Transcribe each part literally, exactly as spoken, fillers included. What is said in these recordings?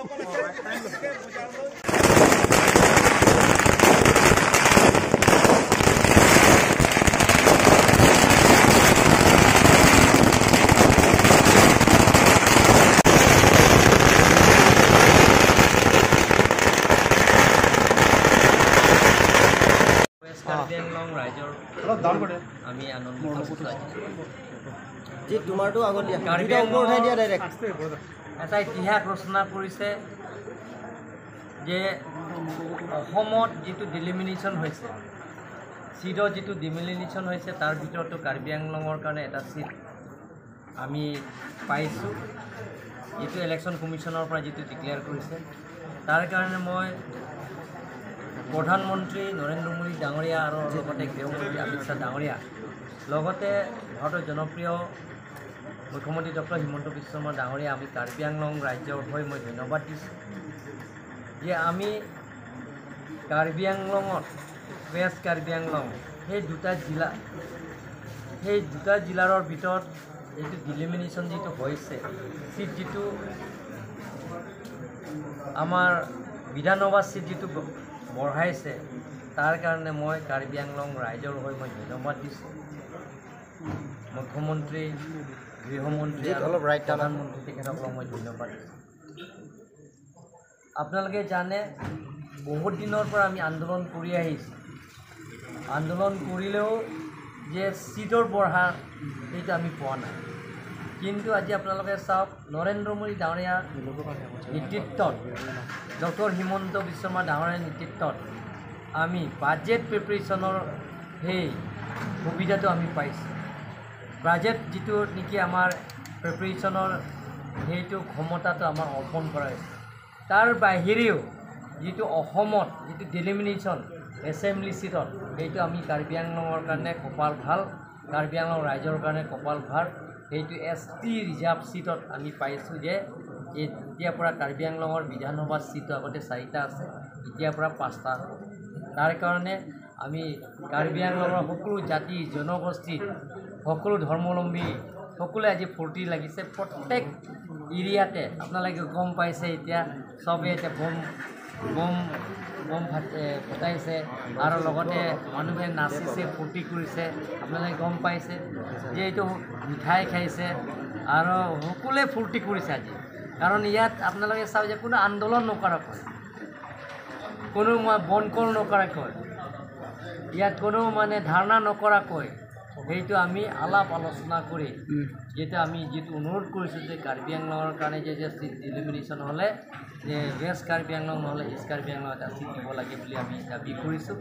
ৱেষ্ট কাৰ্বি আংলং ৰাইজৰ অলপ ডাঙৰ কৰে। আমি আনন্দিত হৈছোঁ আজি। জি, তোমাৰটো আগত দিয়া। কাৰ্বি ভিডিঅ' ওপৰত উঠাই দিয়া আংলঙৰ ডাইৰেক্ট। এটা ইতিহাস ৰচনা কৰিছে যে অসমত যিটো ডিলিমিনেশ্যন হৈছে, ছিটৰ যিটো ডিলিমিনেশ্যন হৈছে, তাৰ ভিতৰতো কাৰ্বি আংলঙৰ কাৰণে এটা ছিট আমি পাইছোঁ, যিটো ইলেকশ্যন কমিশ্যনৰ পৰা যিটো ডিক্লেয়াৰ কৰিছে। তাৰ কাৰণে মই প্ৰধানমন্ত্ৰী নৰেন্দ্ৰ মোদী ডাঙৰীয়া আৰু লগতে গৃহমন্ত্ৰী অমিত শ্বাহ ডাঙৰীয়া, লগতে ভাৰতৰ জনপ্ৰিয় মুখ্যমন্ত্ৰী ডক্টৰ হিমন্ত বিশ্ব শৰ্মা ডাঙৰীয়া, আমি কাৰ্বি আংলং ৰাইজৰ হৈ মই ধন্যবাদ দিছোঁ যে আমি কাৰ্বি আংলঙত, ৱেষ্ট কাৰ্বি আংলং, সেই দুটা জিলা, সেই দুটা জিলাৰৰ ভিতৰত এইটো ডিলিমিনেশ্যন যিটো হৈছে, ছিট যিটো আমাৰ বিধানসভা ছিট যিটো ব-, বঢ়াইছে, তাৰ কাৰণে মই কাৰ্বি আংলং ৰাইজৰ হৈ মই ধন্যবাদ দিছোঁ। মুখ্যমন্ত্ৰী, গৃহমন্ত্ৰী জিত আৰু অলপ ৰাইট টানা। প্ৰধানমন্ত্ৰী তেখেতসকলক মই ধন্যবাদ দিছোঁ। আপোনালোকে জানে, বহুত দিনৰ পৰা আমি আন্দোলন কৰি আহিছোঁ। আন্দোলন কৰিলেও যে ছিটৰ বঢ়া, সেইটো আমি পোৱা নাই। কিন্তু আজি আপোনালোকে চাওক, নৰেন্দ্ৰ মোদী ডাঙৰীয়াৰ নেতৃত্বত, ডক্টৰ হিমন্ত বিশ্ব শৰ্মা ডাঙৰীয়াৰ নেতৃত্বত আমি বাজেট প্ৰিপেৰেশ্যনৰ সেই সুবিধাটো আমি পাইছোঁ। বাজেট যিটো নেকি আমাৰ প্ৰিপেৰেশ্যনৰ সেইটো ক্ষমতাটো আমাৰ অৰ্পণ কৰা হৈছে। তাৰ বাহিৰেও যিটো অসমত যিটো ডিলিমিনেশ্যন এছেম্বলি ছিটত, সেইটো আমি কাৰ্বি আংলঙৰ কাৰণে কপাল ভাল, কাৰ্বি আংলং ৰাইজৰ কাৰণে কপাল ভাল। সেইটো এছ টি ৰিজাৰ্ভ ছিটত আমি পাইছোঁ যে এতিয়াৰ পৰা কাৰ্বি আংলঙৰ বিধানসভা ছিট আগতে চাৰিটা আছে, এতিয়াৰ পৰা পাঁচটা হ'ব। তাৰ কাৰণে আমি কাৰ্বি আংলঙৰ সকলো জাতি জনগোষ্ঠী, সকলো ধৰ্মাৱলম্বী, সকলোৱে আজি ফূৰ্তি লাগিছে। প্ৰত্যেক এৰিয়াতে আপোনালোকে গম পাইছে, এতিয়া চবে এতিয়া বোম, বোম, বোম ফাট-, এ, ফুটাইছে আৰু লগতে মানুহে নাচিছে, ফূৰ্তি কৰিছে। আপোনালোকে গম পাইছে যে এইটো মিঠাই খাইছে আৰু সকলোৱে ফূৰ্তি কৰিছে আজি। কাৰণ ইয়াত আপোনালোকে চাওক যে কোনো আন্দোলন নকৰাকৈ, কোনো মই বনকল নকৰাকৈ, ইয়াত কোনো মানে ধাৰণা নকৰাকৈ, সেইটো আমি আলাপ আলোচনা কৰি, উম। যিটো আমি যিটো অনুৰোধ কৰিছোঁ যে কাৰ্বি আংলঙৰ কাৰণে যে, যে ছিট ডিলিমিনেশ্যন হ'লে যে ৱেষ্ট কাৰ্বি আংলং নহ'লে ইষ্ট কাৰ্বি আংলং এটা ছিট দিব লাগে বুলি আমি দাবী কৰিছোঁ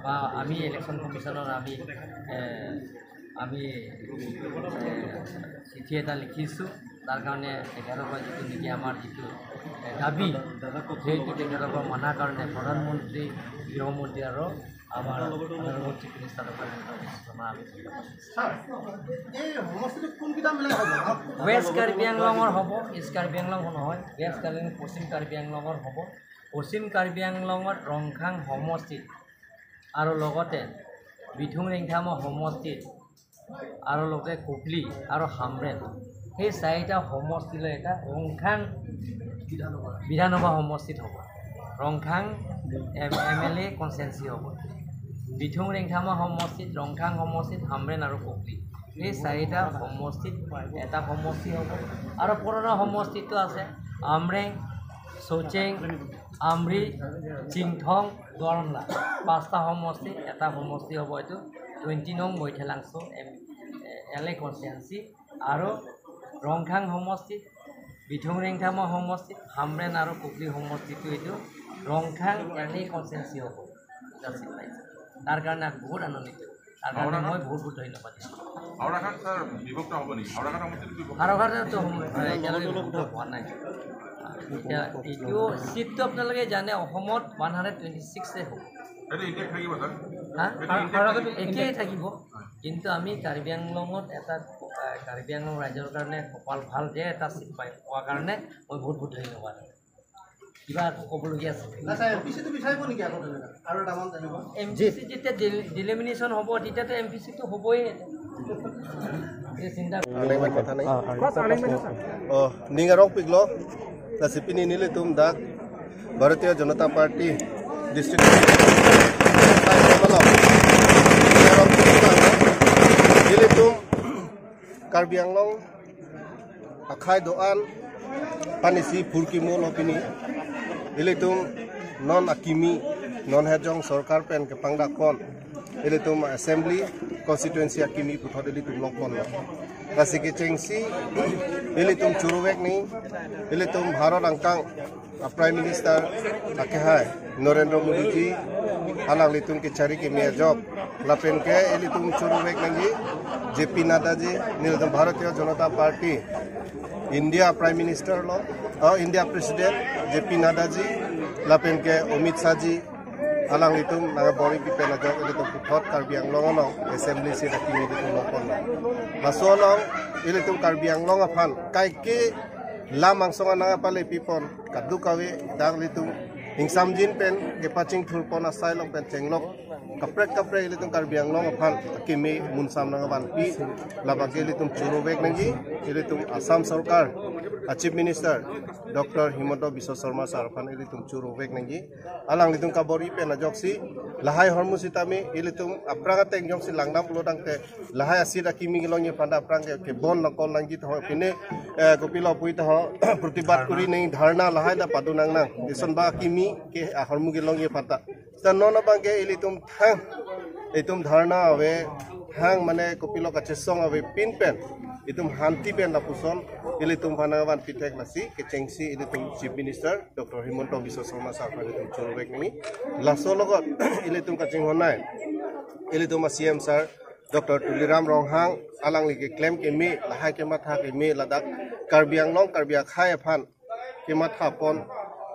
বা আমি ইলেকশ্যন কমিশ্যনৰ আমি, এ, আমি, এ, চিঠি এটা লিখিছোঁ। তাৰ কাৰণে তেখেতৰ পৰা যিটো নেকি আমাৰ যিটো, এ, দাবী, সেইটো তেখেতৰ পৰা মনাৰ কাৰণে প্ৰধানমন্ত্ৰী, গৃহমন্ত্ৰী আৰু আমাৰ অনাৰেবল চিফ মিনিষ্টাৰৰ পৰা আমি জনাম। ছাৰ, এই সমষ্টিটো কোনকেইটা মিলাই হ'ব? ৱেষ্ট কাৰ্বি আংলঙৰ হ'ব, ইষ্ট কাৰ্বি আংলং নহয়, ৱেষ্ট কাৰ্বি আংলং, পশ্চিম কাৰ্বি আংলঙৰ হ'ব। পশ্চিম কাৰ্বি আংলঙত ৰংখাং সমষ্টিত আৰু লগতে বিথুং ৰেংথামা সমষ্টিত আৰু লগতে কুকলি আৰু হামৰেণ, সেই চাৰিটা সমষ্টিলৈ এটা ৰংখাং বিধানসভা সমষ্টিত হ'ব। ৰংখাং এম, এম এল এ কনষ্টিটুৱেঞ্চি হ'ব। বিথুং ৰেংথামা সমষ্টিত, ৰংখাং সমষ্টিত, হামৰেণ আৰু কুকলি, সেই চাৰিটা সমষ্টিত এটা সমষ্টি হ'ব। আৰু পুৰণা সমষ্টিটো আছে আমৰেং, চৌচেং, আমৰি, চিংথং, দুৱাৰমলা, পাঁচটা সমষ্টি, এটা সমষ্টি হ'ব এইটো টুৱেণ্টি নং মৈঠেলাংচ' এম, এল এ কনষ্টিটুৱেঞ্চি। আৰু ৰংখাং সমষ্টিত, বিথুং ৰেংথামা সমষ্টিত, হামৰেণ আৰু কুকলি সমষ্টিটো এইটো ৰংখাং এম এল এ কনষ্টিটুৱেঞ্চি হ'ব। তাৰ কাৰণে বহুত আনন্দিত। তাৰ কাৰণে মই বহুত বহুত ধন্যবাদ দিছোঁ। হাওৰাঘাট ছাৰ বিভক্ত হ'ব নেকি? হাওৰাঘাট সমষ্টিটো বিভক্ত? হাওৰাঘাটতো হ'ব, এতিয়ালৈকে বিভক্ত হোৱা নাই। এতিয়া এইটো ছিটটো আপোনালোকে জানে, অসমত ওৱান হাণ্ড্ৰেড টুৱেণ্টি ছিক্সে হ'ব। এইটো ইণ্টেক্ট থাকিব ছাৰ? হা? এইটো ইণ্টেক্ট থাকিব? একেই থাকিব। কিন্তু আমি কাৰ্বি আংলঙত এটা, আহ, কাৰ্বি আংলং ৰাইজৰ কাৰণে কপাল ভাল যে এটা ছিট পাই পোৱাৰ কাৰণে মই বহুত বহুত ধন্যবাদ। কিবা আকৌ ক'বলগীয়া আছে? না ছাৰ, এম পি চিটো বিচাৰিব নেকি আকৌ তেনেকুৱা? আৰু এটামান তেনেকুৱা? এম পি চি যেতিয়া ডিল-, ডিলিমিনেশ্যন হ'ব, তেতিয়াতো এম পি চিটো হ'বই। এই চিন্তা Arleng pen kotha nai. First Arleng pen, sir. Oh, ning arongpiklo. Lasi pini nelitum dak Bharatiya Janata Party District nelitum Karbi Anglong akhei do-an aphan isi phurkimo lo pini. Ilitum non akimi, non hejong sorkar pen kepangdak pon, ilitum assembly constituency akimi puthot ilitum longpon lo. Lasi kechengsi ilitum churuvek nangji, ilitum Bharat angkang a Prime Minister akehai Narendra Modi ji alanglitum kechari keme ajok lapen ke ilitum churuvek nangji J P Nadda ji, nelitum Bharatiya Janata Party India Prime Minister lo, oh, India President J P Nadda ji lapen ke Amit Shah ji, alanglitum nangkabor-i pen ajok ilitum puthot Karbi Anglong along assembly seat akimi ilitum longpon lo. Laso along ilitum Karbi Anglong aphan kaike lam angsong nangpale pipon kadokave dak ilitum ingsamjin pen kepachingthur pon asai along pen chenglok kaprek kaprek ilitum Karbi Anglong aphan akimi munsam nangvanpi, labangke ilitum churuvek nangji, ilitum Assam Sorkar a Chief Minister Doctor Himanta Biswa Sarma sir aphan ilitum churuvek nangji. Alanglitum kabor-i pen ajoksi lahai ahormu sitame ilitum aphrang ateng jongsi langdam pulo tangte lahai a-seat akimi kelongji aphan ta aphrang ke, kebon nangkol nangji tho pine, eh, kopilo pu-i tho protibad kuri nangji, dharna lahai ta padu nangnang. Ison ba akimi ke ahormu kelongji aphan ta. Seta non abangke ilitum thang, itum dharna ave, thang mane kopilo kachesong avepin pen, itum hanti pen lapuson ilitum aphan nangvanpi thek, lasi kechengsi ilitum Chief Minister Doctor Himanta Biswa Sarma sir aphan ilitum churuvek nangji. Laso along ilitum kachinghon nai, ilitum a C M sir Doctor Tuliram Ronghang, alangli keklem keme, lahai kematha keme, ladak Karbi Anglong, Karbi akhei aphan kematha pon,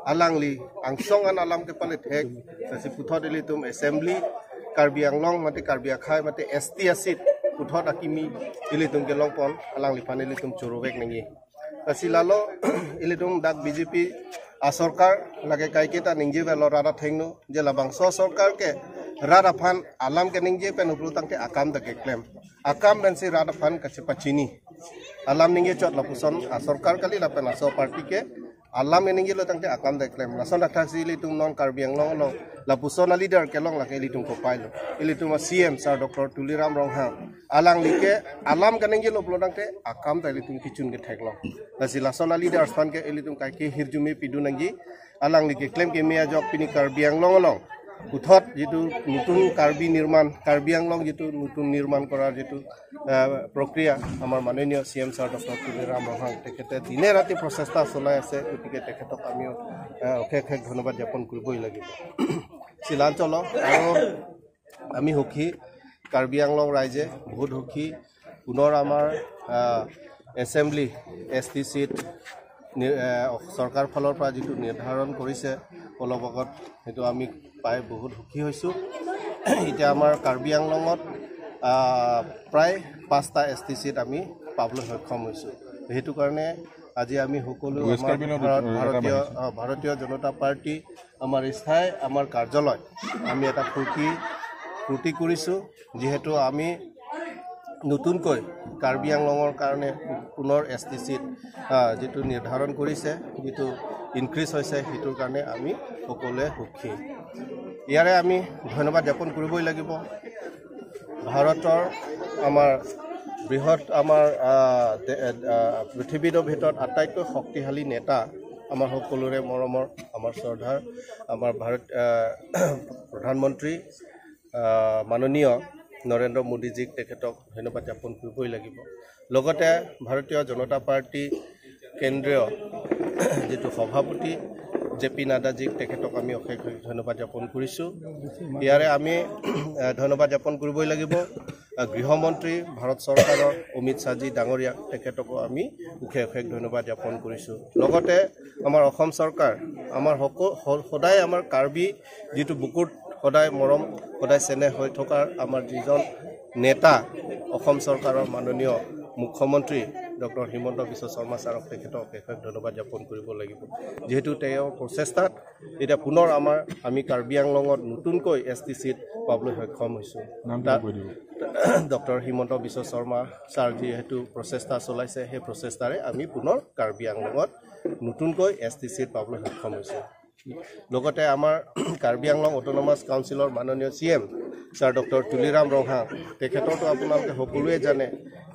alangli angsong an alam kepale thek, lasi puthot ilitum assembly Karbi Anglong mate Karbi akhei mate S T a-seat puthot akimi ilitum kelongpon, alangliphan ilitum churuvek nangji. Lasi lalo ilitum dak B J P a sorkar lake kaike ta ningje avelo, rat athengno, je labangso sorkar ke rat aphan alam keningje pen uplu tangte akam ta keklem. Akam pensi rat aphan kachepachini. Alam ningje chot lapuson a sorkar kali lapen laso party ke alam keningje lo tangte akam ta keklem. Lason dak thaksi ilitum non Karbi Anglong along lapuson a leader kelong lake ilitum kopai lo. Ilitum a C M sir Doctor Tuliram Ronghang, alangli ke alam keningje lo pulo tangte akam ta ilitum kechun kethek lo. Lasi lason a leaders aphan ke ilitum kaike hirjume pidun nangji. Alangli keklem keme ajok pini Karbi Anglong along puthot jitu nutun Karbi nirman, Karbi Anglong jitu nutun nirman korar jitu, eh, prokriya amar manoniyo C M sir Doctor Tuliram Ronghang tekhete dine rati prochesta cholai ase, gotike tekhetok ami, eh, okhek okhek dhonnobad japon koriboi lagibo. Silancholo, aro আমি সুখী, কাৰ্বি আংলং ৰাইজে বহুত সুখী। পুনৰ আমাৰ, আহ, এছেম্বলি এছ টি চিত নি-, আহ, চৰকাৰ ফালৰ পৰা যিটো নিৰ্ধাৰণ কৰিছে অলপ আগত, সেইটো আমি পাই বহুত সুখী হৈছোঁ। এতিয়া আমাৰ কাৰ্বি আংলঙত, আহ, প্ৰায় পাঁচটা এছ টি চিত আমি পাবলৈ সক্ষম হৈছোঁ। সেইটো কাৰণে আজি আমি সকলো ৱেষ্ট আমাৰ কাৰ্বি আংলঙত ভাৰত-, এটা ভাৰতীয়, মাতিছোঁ। আহ, ভাৰতীয় জনতা পাৰ্টি আমাৰ স্থায়ী আমাৰ কাৰ্যালয়, আমি এটা ফূৰ্তি, ফূৰ্তি কৰিছোঁ, যিহেতু আমি নতুনকৈ কাৰ্বি আংলঙৰ কাৰণে পুনৰ এছ টি চিত, আহ, যিটো নিৰ্ধাৰণ কৰিছে, যিটো ইনক্ৰিজ হৈছে, সেইটোৰ কাৰণে আমি সকলোৱে সুখী। ইয়াৰে আমি ধন্যবাদ জ্ঞাপন কৰিবই লাগিব ভাৰতৰ আমাৰ বৃহৎ আমাৰ, আহ, দে-, আহ, পৃথিৱীৰ ভিতৰত আটাইতকৈ শক্তিশালী নেতা আমাৰ সকলোৰে মৰমৰ, আমাৰ শ্ৰদ্ধাৰ, আমাৰ ভাৰত, আহ, প্ৰধানমন্ত্ৰী, আহ, মাননীয় নৰেন্দ্ৰ মোদীজীক তেখেতক ধন্যবাদ জ্ঞাপন কৰিবই লাগিব। লগতে ভাৰতীয় জনতা পাৰ্টি কেন্দ্ৰীয় যিটো সভাপতি জে পি নাড্ডাজীক তেখেতক আমি অশেষ অশেষ ধন্যবাদ জ্ঞাপন কৰিছোঁ। ইয়াৰে আমি, আহ, ধন্যবাদ জ্ঞাপন কৰিবই লাগিব, আহ, গৃহমন্ত্ৰী ভাৰত চৰকাৰৰ অমিত শ্বাহজী ডাঙৰীয়াক তেখেতকো আমি অশেষ অশেষ ধন্যবাদ জ্ঞাপন কৰিছোঁ। লগতে আমাৰ অসম চৰকাৰ, আমাৰ সকলো স-, সদায় আমাৰ কাৰ্বি যিটো বুকুত সদায় মৰম, সদায় চেনেহ হৈ থকাৰ আমাৰ যিজন নেতা, অসম চৰকাৰৰ মাননীয় মুখ্যমন্ত্ৰী ডক্টৰ হিমন্ত বিশ্ব শৰ্মা ছাৰক তেখেতক অশেষ ধন্যবাদ জ্ঞাপন কৰিব লাগিব। যিহেতু তেওঁৰ প্ৰচেষ্টাত এতিয়া পুনৰ আমাৰ, আমি কাৰ্বি আংলঙত নতুনকৈ এছ টি চিত পাবলৈ সক্ষম হৈছোঁ। নামটো তাত কৈ দিব। ডক্টৰ হিমন্ত বিশ্ব শৰ্মা ছাৰ যিহেতু প্ৰচেষ্টা চলাইছে, সেই প্ৰচেষ্টাৰে আমি পুনৰ কাৰ্বি আংলঙত নতুনকৈ এছ টি চিত পাবলৈ সক্ষম হৈছে। লগতে আমাৰ কাৰ্বি আংলং অট'নমাছ কাউন্সিলৰ মাননীয় C M sir doctor Tuliram Ronghang, তেখেতৰতো আপোনালোকে সকলোৱে জানে,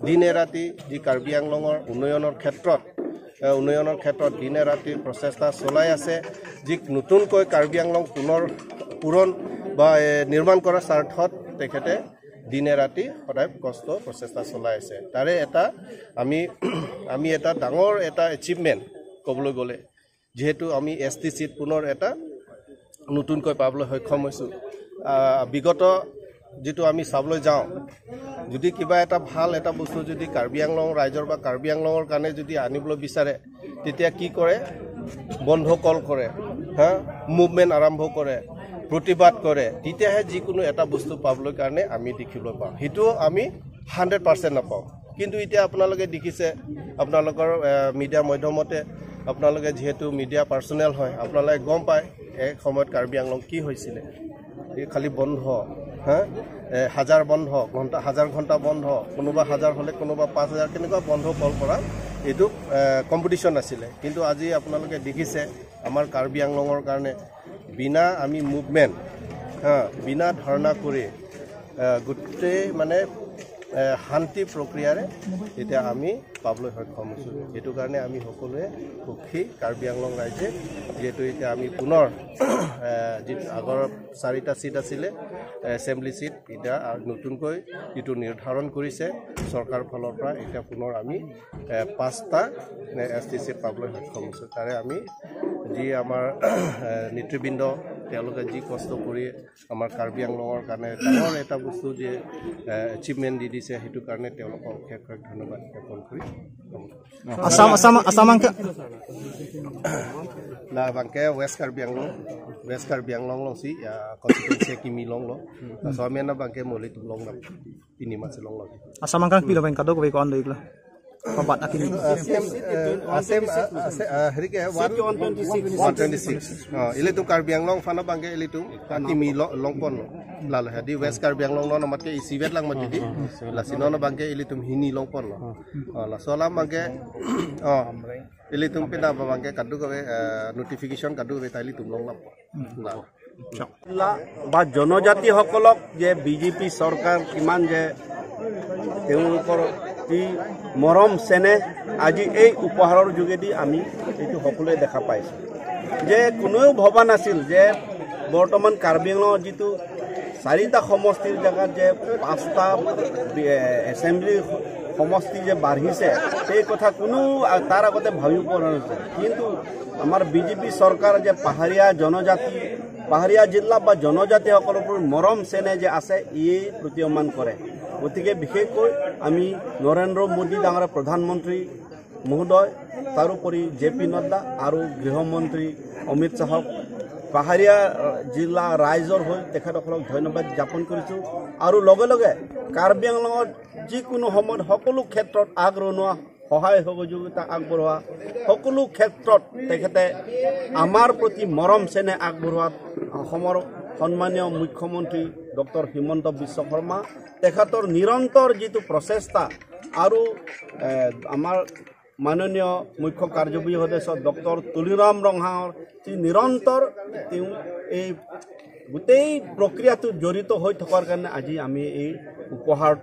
দিনে ৰাতি যি কাৰ্বি আংলঙৰ উন্নয়নৰ ক্ষেত্ৰত, এ, উন্নয়নৰ ক্ষেত্ৰত দিনে ৰাতি প্ৰচেষ্টা চলাই আছে। যি নতুনকৈ কাৰ্বি আংলং পুনৰ পূৰণ বা, এ, নিৰ্মাণ কৰাৰ স্বাৰ্থত তেখেতে দিনে ৰাতি সদায় কষ্ট প্ৰচেষ্টা চলাই আছে। তাৰে এটা আমি, আমি এটা ডাঙৰ এটা এচিভমেণ্ট ক'বলৈ গ'লে, যিহেতু আমি এছ টি চিত পুনৰ এটা নতুনকৈ পাবলৈ সক্ষম হৈছোঁ। আহ, বিগত যিটো আমি চাবলৈ যাওঁ, যদি কিবা এটা ভাল এটা বস্তু যদি কাৰ্বি আংলং ৰাইজৰ বা কাৰ্বি আংলঙৰ কাৰণে যদি আনিবলৈ বিচাৰে, তেতিয়া কি কৰে? বন্ধ কল কৰে, হা, মুভমেণ্ট আৰম্ভ কৰে, প্ৰতিবাদ কৰে, তেতিয়াহে যিকোনো এটা বস্তু পাবলৈ কাৰণে আমি দেখিবলৈ পাওঁ। সেইটো আমি হাণ্ড্ৰেড পাৰ্চেণ্ট নাপাওঁ। কিন্তু এতিয়া আপোনালোকে দেখিছে, আপোনালোকৰ, এ, মিডিয়া মাধ্যমতে, আপোনালোকে যিহেতু মিডিয়া পাৰ্চনেল হয়, আপোনালোকে গম পায় এক সময়ত কাৰ্বি আংলং কি হৈছিলে। এই খালি বন্ধ, হা, এ, হাজাৰ বন্ধ, ঘণ্টা, হাজাৰ ঘণ্টা বন্ধ, কোনোবা হাজাৰ হ'লে কোনোবা পাঁচ হাজাৰ, তেনেকুৱা বন্ধ কল কৰা এইটো, এ, কম্পিটিশ্যন আছিলে। কিন্তু আজি আপোনালোকে দেখিছে, আমাৰ কাৰ্বি আংলঙৰ কাৰণে বিনা আমি মুভমেণ্ট, হা, বিনা ধৰ্ণা কৰি, এ, গোটেই মানে, এ, শান্তি প্ৰক্ৰিয়াৰে এতিয়া আমি পাবলৈ সক্ষম হৈছোঁ। সেইটো কাৰণে আমি সকলোৱে সুখী, কাৰ্বি আংলং ৰাইজে, যিহেতু এতিয়া আমি পুনৰ, এ, যিটো আগৰ চাৰিটা ছিট আছিলে, এছেম্বলি ছিট, এতিয়া নতুনকৈ যিটো নিৰ্ধাৰণ কৰিছে চৰকাৰ ফালৰ পৰা, এতিয়া পুনৰ আমি, এ, পাঁচটা, এ, এছ টি চিট পাবলৈ সক্ষম হৈছোঁ। তাৰে আমি যি আমাৰ, এ, নেতৃবৃন্দ, তেওঁলোকে যি কষ্ট কৰি আমাৰ কাৰ্বি আংলঙৰ কাৰণে ডাঙৰ এটা বস্তু যে, এ, এচিভমেণ্ট দি দিছে, সেইটো কাৰণে তেওঁলোকক অশেষ অশেষ ধন্যবাদ জ্ঞাপন কৰি। আছাম, আছাম, আছাম আংকে la abangke West Karbi Anglong, West Karbi Anglong alongsi, ya, constituency kimi longlo. Laso amen abangke mo ilitum longnam, pini matsi longlo. Açam angkang pilo pen kadokave ko-an do-iklo. Pabat akimi. Asim, eh, asim, ah, asim, ah, hari ke one twenty-six. One twenty-six. Oh, ilitum Karbi Anglong aphan abangke ilitum akimi lo-, longponlo. Lalo hadi West Karbi Anglong non amat ke isivet lang mati di. Lasi non abangke ilitum hini longponlo. Oh, laso alam abangke, oh, ilitum pina abangke kadokave, eh, notification kadokave ta ilitum longlap. Lalo. জিলা বা জনজাতিসকলক যে বিজেপি চৰকাৰ কিমান যে তেওঁলোকৰ কি মৰম চেনেহ আজি এই উপহাৰৰ যোগেদি আমি এইটো সকলোৱে দেখা পাইছোঁ। যে কোনেও ভবা নাছিল যে বৰ্তমান কাৰ্বি আংলঙৰ যিটো চাৰিটা সমষ্টিৰ জেগাত যে পাঁচটা বি-, এ, এছেম্বলি সমষ্টি যে বাঢ়িছে, সেই কথা কোনো আ-, তাৰ আগতে ভাবিব পৰা নাছিল। কিন্তু আমাৰ বিজেপি চৰকাৰ যে পাহাৰীয়া জনজাতি, পাহাৰীয়া জিলা বা জনজাতিসকলৰ প্ৰতি মৰম চেনেহ যে আছে, ইয়ে প্ৰতীয়মান কৰে। গতিকে বিশেষকৈ আমি নৰেন্দ্ৰ মোদী ডাঙৰীয়া প্ৰধানমন্ত্ৰী মহোদয়, তাৰোপৰি জে পি নাড্ডা আৰু গৃহমন্ত্ৰী অমিত শ্বাহক পাহাৰীয়া, আ, জিলা ৰাইজৰ হৈ তেখেতসকলক ধন্যবাদ জ্ঞাপন কৰিছোঁ। আৰু লগে লগে কাৰ্বি আংলঙত যিকোনো সময়ত সকলো ক্ষেত্ৰত আগৰণুৱা সহায় সহযোগিতা আগবঢ়োৱা, সকলো ক্ষেত্ৰত তেখেতে আমাৰ প্ৰতি মৰম চেনেহ আগবঢ়োৱাত অসমৰ সন্মানীয় মুখ্যমন্ত্ৰী ডক্টৰ হিমন্ত বিশ্ব শৰ্মা তেখেতৰ নিৰন্তৰ যিটো প্ৰচেষ্টা আৰু, এ, আমাৰ মাননীয় মুখ্য কাৰ্যবাহী সদস্য ডক্টৰ তুলিৰাম ৰংহাঙৰ যি নিৰন্তৰ তেওঁ এই গোটেই প্ৰক্ৰিয়াটোত জড়িত হৈ থকাৰ কাৰণে আজি আমি এই উপহাৰ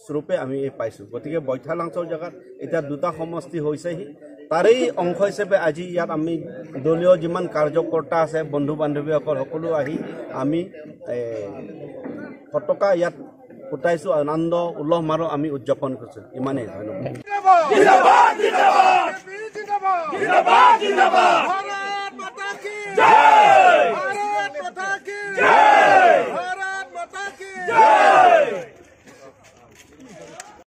স্বৰূপে আমি এই পাইছোঁ। গতিকে বৈঠালাংচৰ জেগাত এতিয়া দুটা সমষ্টি হৈছেহি। তাৰেই অংশ হিচাপে আজি ইয়াত আমি দলীয় যিমান কাৰ্যকৰ্তা আছে, বন্ধু বান্ধৱীসকল সকলো আহি আমি, এ, ফটকা ইয়াত ফুটাইছোঁ, আনন্দ উল্লাহ মাৰো আমি উদযাপন কৰিছোঁ। ইমানেই, ধন্যবাদ। জিন্দাবাদ, জিন্দাবাদ। জিন্দাবাদ, জিন্দাবাদ।